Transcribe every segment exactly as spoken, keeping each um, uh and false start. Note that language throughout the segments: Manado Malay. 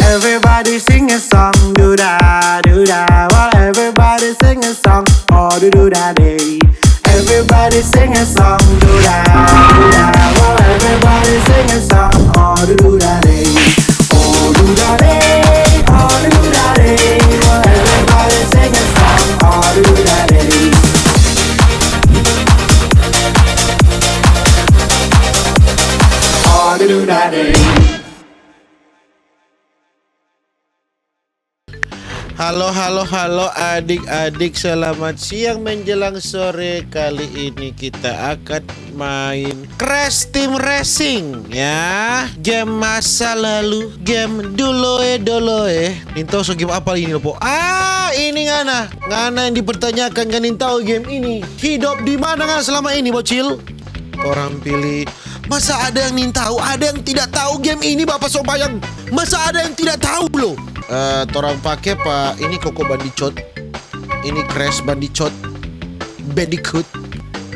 Everybody sing a song, do da, do da. Well, everybody sing a song, oh do do da day. Everybody sing a song, do da, do da. Well, everybody sing a song, oh do do da day. Oh do da day, oh do do da day. Well, everybody sing a song, oh do do da day. Oh do do da day. Halo, halo, halo, adik-adik, selamat siang menjelang sore. Kali ini kita akan main Crash Team Racing, ya. Game masa lalu, game doloe-doloe. Nintau so game apa ini, Lopo? Ah, ini ngana. Ngana yang dipertanyakan, kan nintau game ini. Hidup di mana ngana selama ini, bocil? Orang pilih. Masa ada yang nintau, ada yang tidak tahu game ini, Bapak Sobayang? Masa ada yang tidak tahu, lo? Eh, torang pake pa ini Koko Bandicoot. Ini Crash Bandicoot. Bandicoot.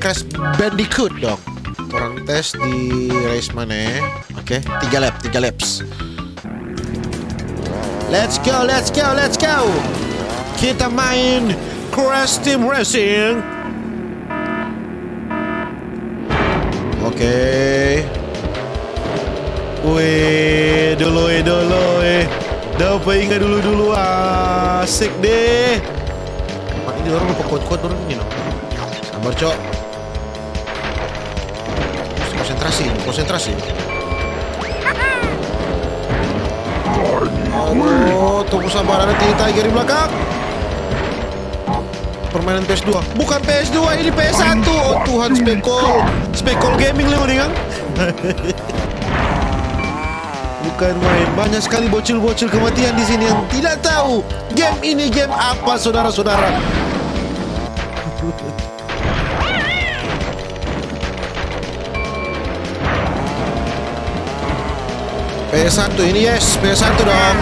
Crash Bandicoot dong. Torang tes di race mana, eh? Oke, tiga lap, tiga laps. Let's go, let's go, let's go. Kita main Crash Team Racing. Oke. Weh, doloe, doloe. Dapa inga dulu-dulu, asik deh. Wah, ini orang lupa kuat-kuat orang ini, no. Sabar, Cok. Konsentrasi, konsentrasi. Aduh, tunggu sabar, ada Tiny Tiger di belakang. Permainan P S dua. Bukan P S dua, ini P S satu. Oh Tuhan, Spekol. Spekol Gaming lewat dengan. Bukan main. Banyak sekali bocil-bocil kematian di sini yang tidak tahu game ini game apa, saudara-saudara. P S satu ini, yes, P S satu dong.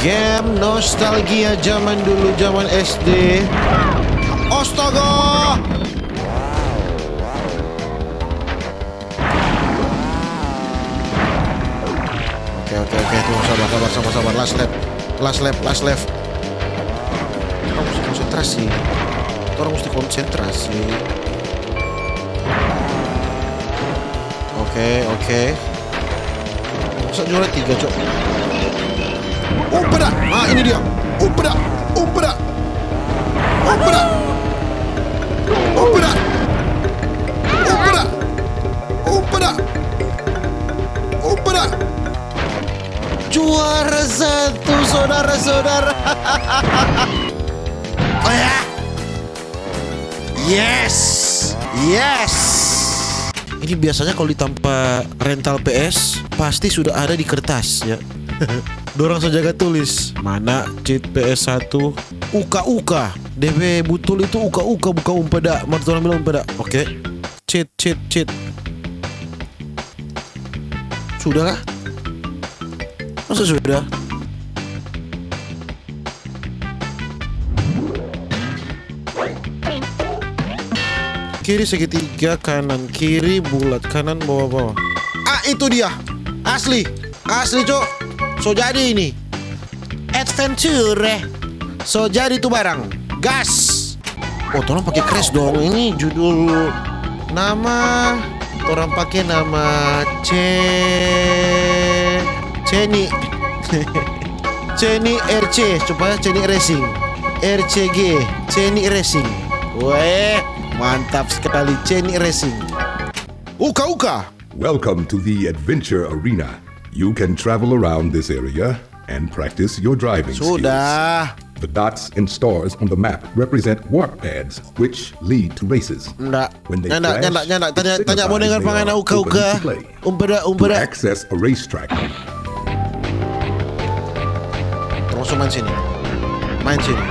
Game nostalgia zaman dulu, zaman S D. Astaga! Oke, oke, oke, tunggu, sabar, sabar, sabar, sabar. Last lap, last lap, last lap. Kita mesti konsentrasi. Kita mesti konsentrasi. Oke, oke. Masa juara tiga, Cok? Umpeda! Ah, ini dia. Umpeda! Umpeda! Umpeda! Umpeda! Umpeda! Umpeda! Umpeda! Juara satu, saudara-saudara. Oh ya. Yes. Yes. Ini biasanya kalau di tampa rental P S, pasti sudah ada di kertas, ya. Dorang so jaga tulis, mana cheat P S satu, uka-uka. Depe butul itu uka-uka, bukan umpeda. Mar torang bilang umpeda. Oke. Cheat, cheat, cheat. Sudah kah? Masa sudah? Kiri segitiga, kanan kiri bulat, kanan bawah-bawah. Ah, itu dia. Asli. Asli, Cok. So jadi ini. Adventure. So jadi tu barang. Gas. Oh, torang pake crash dong. Ini judul nama. Torang pake nama Ce-, Ceni. Ceni R C, supaya Ceni Racing. R C G, Ceni Racing. Weh, mantap sekali, Ceni Racing. Uka-uka. Welcome to the adventure arena. You can travel around this area and practice your driving skills. Sudah. The dots and stars on the map represent warp pads, which lead to races. Nda. When they flash, nyanda, nyanda, nyanda. Tanya, tanya, mau dengar pangana uka-uka. Umpeda, umpeda. To access a racetrack. Langsung main sini. Main sini.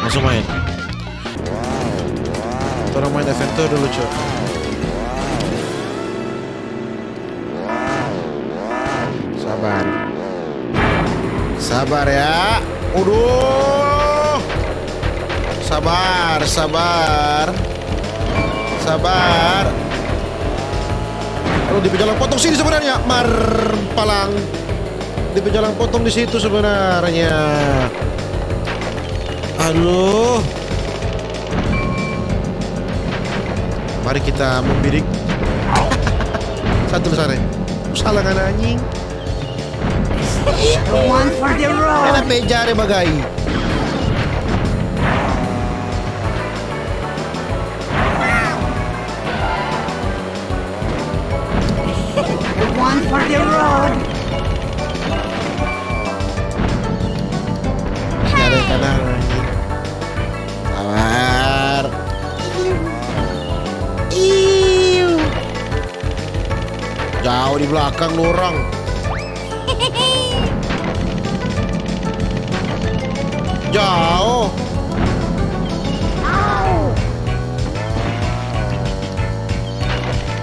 Langsung main. Torang main adventure dulu, Cok. Sabar. Sabar ya. Waduh. Sabar, sabar. Sabar. Dia pe jalang potong sini sebenarnya, mar palang. Dia pe jalang potong di situ sebenarnya. Aduh. Mari kita membidik. Satu di sana. Salah kan, anjing? One for the road. Enak pe jare bagai. One for the road. Jare kanan, anjing. Sabar. Iu. Jauh di belakang dorang. Jauh.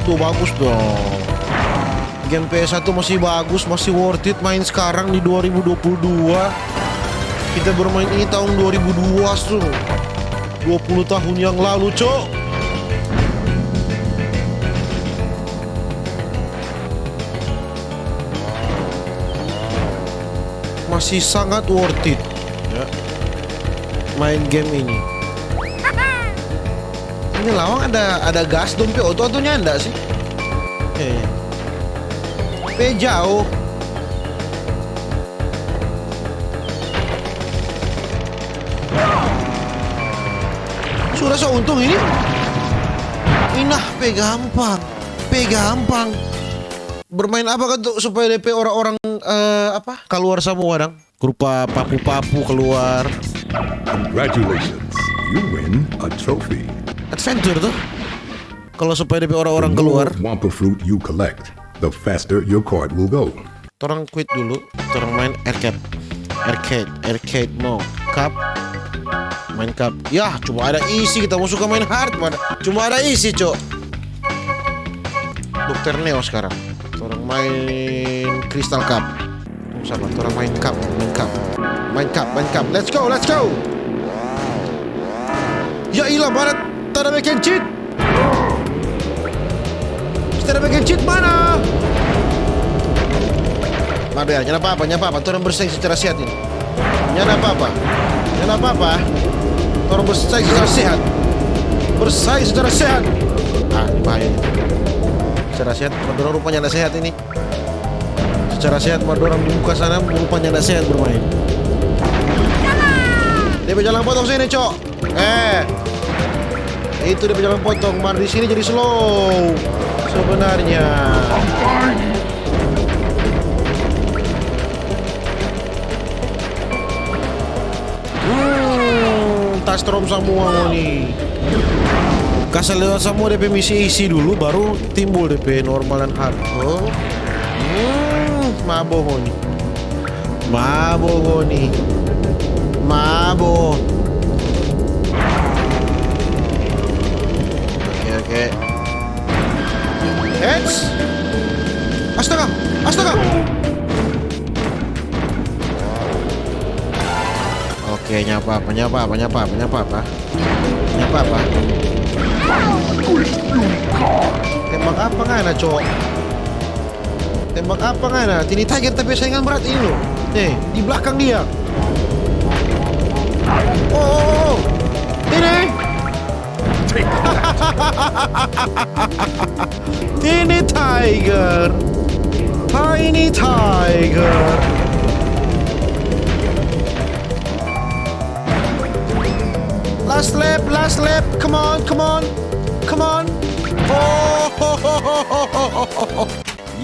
Tuh, bagus dong. Game P S satu masih bagus, masih worth it main sekarang di dua ribu dua puluh dua. Kita bermain ini tahun dua ribu dua tuh. Dua puluh tahun yang lalu, cok. Masih sangat worth it, ya, main game ini. Ini lawang ada, ada gas dong pe oto atau nyanda sih? Eh. Pe jauh. Sudah so untung ini. Inah, pe gampang. Pe gampang. Bermain apa kan tuh supaya D P orang-orang, eh, apa, keluar semua dang? Rupa papu-papu keluar. Congratulations, you win a trophy. Adventure tuh. Kalau supaya D P orang-orang keluar. The more Wumpa fruit you collect, the faster your card will go. Torang quit dulu, torang main arcade. Arcade, arcade mode. Cup. Main cup. Yah, cuma ada isi, kita mo suka main hard, mana? Cuma ada isi, cok. Dokter Neo sekarang. Torang main Crystal Cup. Tunggu, sabar, torang main cup, main cup. Main cup, main cup. Let's go, let's go. Ya ilah, mana tanda bikin cheat? Kita ada bagian cheat mana? Mar, biar, nyanda apa-apa, nyanda apa-apa. Torang bersaing secara sehat ini. Nyanda apa-apa. Nyanda apa-apa. Torang bersaing secara sehat. Bersaing secara sehat. Ah, ini bahaya ini. Secara sehat, mar dorang rupa nyanda sehat ini. Secara sehat, mar dorang di muka sana rupa nyanda sehat bermain. Dia pe jalang potong sini, cok. Eh, itu dia pe jalang potong, mar di sini jadi slow sebenarnya. Hmm, tas trom samua ngoni. Kase lewat samua dia pe misi isi dulu, baru timbul dia pe normal dan hard. Oh. Hmm, mabo ngoni. Mabo ngoni. Mabo. Oke, oke. Eits. Astaga, astaga. Oke, nyapa apa, nyapa apa, nyapa apa, nyapa apa. Nyapa apa. Tembak apa ngana, cok? Tembak apa ngana? Tini Tiger tapi saingan berat ini loh. Nih, di belakang dia. Oh, oh, oh. Tini. Tini Tiger. Tiny Tiger. Last lap, last lap. Come on, come on, come on. Oh, ho, ho, ho, ho, ho, ho, ho.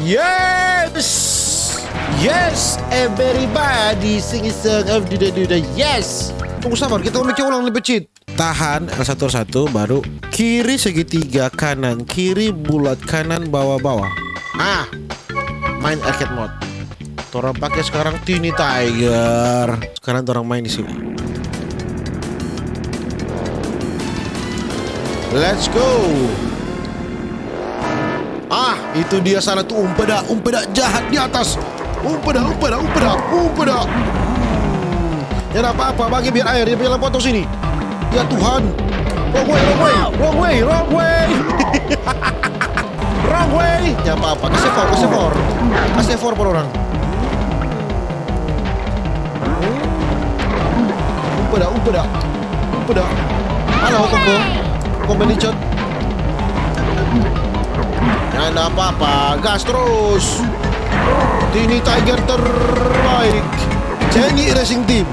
Yes! Yes! Everybody sing a song of the, the, the, the, yes! Tunggu sabar, kita mau bikin ulang lebih cheat. Tahan, L satu, L satu, baru kiri segitiga, kanan kiri, bulat, kanan bawah, bawah. Ah, main arcade mode. Torang pake sekarang Tiny Tiger. Sekarang torang main di sini. Let's go. Ah, itu dia sana tuh, umpeda, umpeda jahat di atas. Umpeda, umpeda, umpeda, umpeda. Hmm. Ya, nggak apa-apa, bagi biar air, dia biar potong sini. Ya Tuhan. Wrong way, wrong way, wrong way, wrong way. Wrong way. Nyanda apa-apa. Kase four, kase four. Kase four pa orang. Upa da, upa da. Upa da. Halo, Koko. Koko Benicot. Nyanda apa-apa. Gas terus. Tini Tiger terbaik. Ceni Racing Team.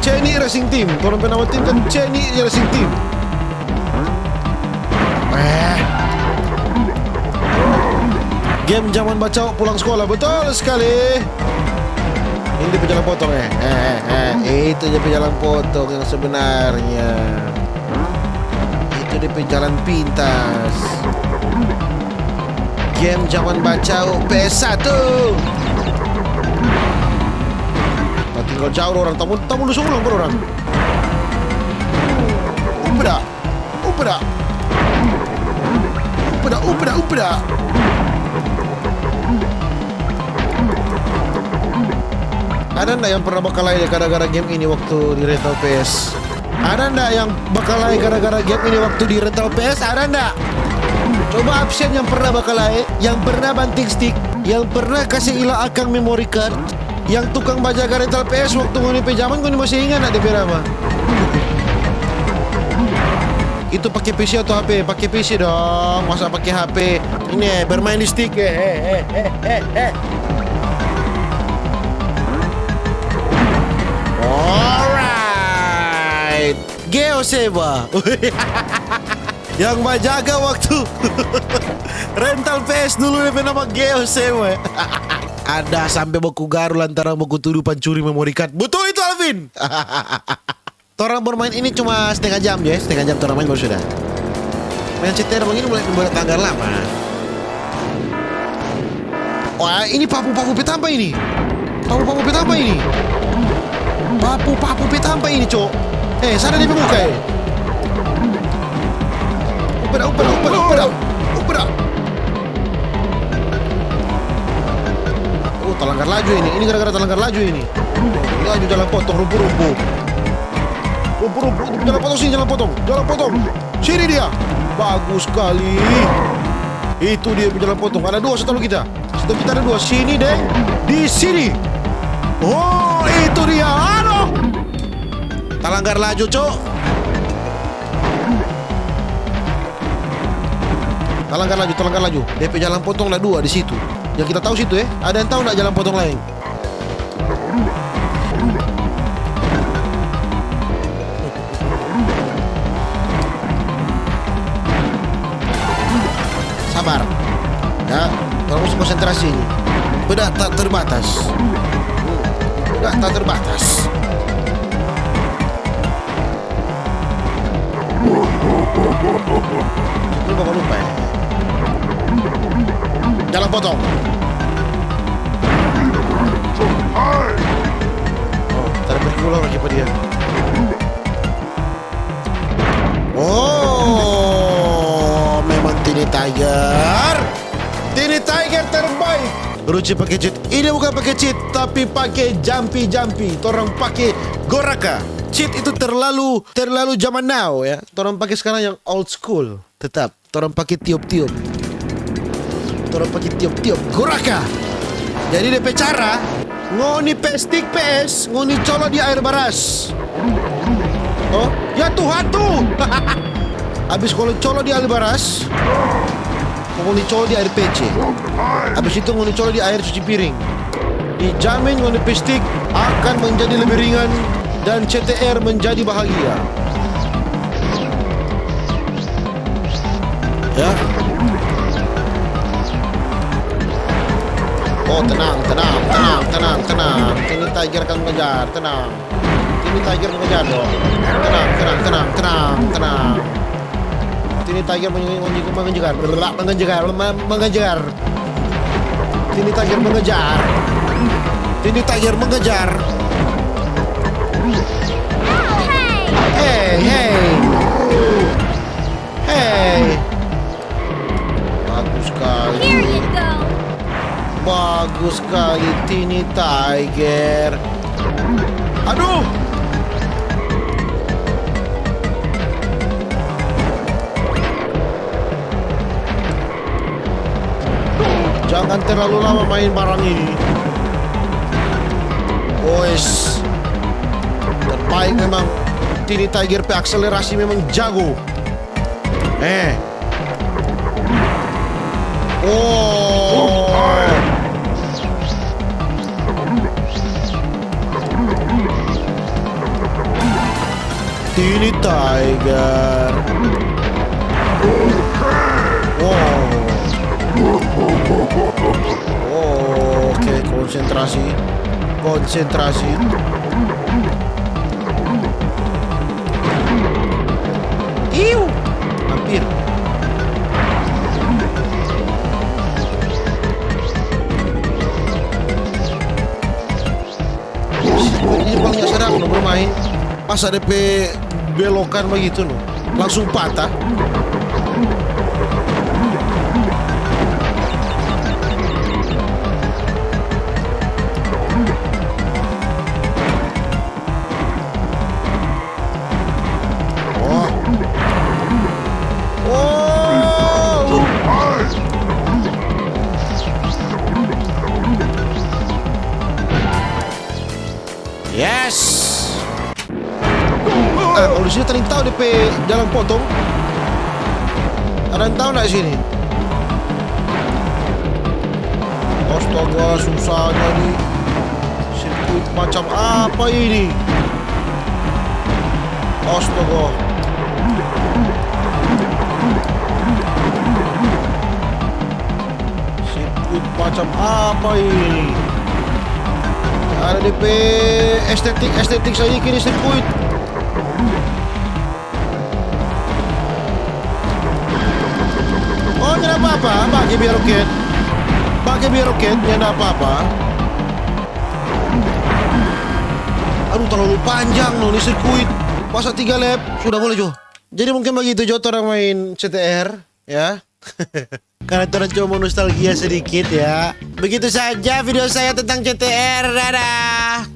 Ceni Racing Team. Torang pe nama tim kan Ceni Racing Team. Eh. Game zaman bacao pulang sekolah. Betul sekali. Ini dia pe jalan potong, eh. Eh, eh, eh. Itu dia pe jalan potong yang sebenarnya. Itu dia pe jalan pintas. Game zaman bacao P S satu. Tatinggal jauh orang, tamu, tamu dusung ulang, bro, orang. Upa da. Upa da. Upa da, upa da, upa da. Ada nda yang pernah bakalae gara-gara game ini waktu di rental P S? Ada nda yang bakalae gara-gara game ini waktu di rental P S? Ada nda? Coba absen yang pernah bakalae, yang pernah banting stick, yang pernah kase ilang akang memory card, yang tukang bajaga rental P S waktu ngoni pe jaman, ngoni masih inga nda depe nama? Itu pake P C atau H P? Pake P C dong, masa pake H P? Ini bermain di stick, eh, eh, eh, eh, eh, eh. Alright. Geo Seba. Yang bajaga waktu rental P S dulu, depe nama Geo Seba. Ada sampe baku garu lantaran baku tudu pancuri memory card. Betul itu, Alvin. Torang baru main ini cuma setengah jam, ya. Setengah jam torang main baru sudah. Main C T R begini mulai buat tanggal lama. Wah, ini papu-papu pe tampa ini. Papu-papu pe tampa ini. Papu-papu pe tampa ini, cok. Eh, sana dia pe muka, eh. Upeda, upeda, upeda, upeda. Upeda. Oh, talanggar laju ini. Ini gara-gara talanggar laju ini. Ini laju jalan potong, rumpu-rumpu. Rumpu-rumpu, jalan potong sini, jalan potong. Jalan potong. Sini dia. Bagus sekali. Itu dia pe jalan potong. Ada dua setahu kita. Setahu kita ada dua. Sini deng. Di sini. Oh, itu dia. Aduh. Talanggar laju, cok. Talanggar laju, talanggar laju. Depe jalan potong ada dua di situ. Yang kita tahu situ, eh. Ada yang tahu nda jalan potong laeng? Sabar. Ya, torang musti konsentrasi ini. Beda tak terbatas. Beda tak terbatas. Ini bakal lupa, ya. Jalan potong. Oh, tadi pergi ulang lagi pa dia. Oh, memang Tini Tiger. Tini Tiger terbaik. Ruci pake cheat. Ini bukan pake cheat, tapi pake jampi-jampi. Torang pake Goraka. Cheat itu terlalu, terlalu zaman now, ya. Torang pake sekarang yang old school. Tetap, torang pake tiop-tiop. Torang pake tiop-tiop. Goraka. Jadi depe cara, ngoni pe stick P S, ngoni colo di air baras. Oh, ya Tuhan tuh. Abis ngoni colo di air baras, ngoni colo di air P C. Abis itu ngoni colo di air cuci piring. Dijamin ngoni pe stick akan menjadi lebih ringan dan C T R menjadi bahagia. Ya. Oh, tenang, tenang, tenang, tenang, tenang. Tini Tiger akan mengejar, tenang. Tini Tiger mengejar dong. Tenang, tenang, tenang, tenang, tenang. Tini Tiger menye-, menye-, mengejar, mengejar, me-, mengejar. Tini Tiger mengejar. Tini Tiger mengejar. Hei, hei. Hei. Bagus sekali. Here you go. Bagus sekali, Tini Tiger. Aduh. Jangan terlalu lama main barang ini. Ois. Terbaik memang. Tiny Tiger pe akselerasi memang jago. Eh. Oh. Tiny Tiger. Wow. Oke, konsentrasi. Konsentrasi. Iu. Hampir. Ini bangnya sedap no bermain. Masa depe belokan begitu no, langsung patah. Oh. Oh. Yes. Ah, kalau di sini tadi tahu depe jalan potong. Ada yang tahu nggak sini? Astaga, susahnya di sirkuit macam apa ini? Astaga. Sirkuit macam apa ini? Ada depe estetik-estetik sadiki di sirkuit. Oh, nyanda apa-apa, pake biar roket. Pake biar roket, nyanda apa-apa. Aduh, terlalu panjang no ni sirkuit. Masa tiga lap, sudah boleh jo. Jadi mungkin begitu jo torang main C T R, ya. Karena torang cuma mau nostalgia sedikit, ya. Begitu saja video saya tentang C T R. Dadah.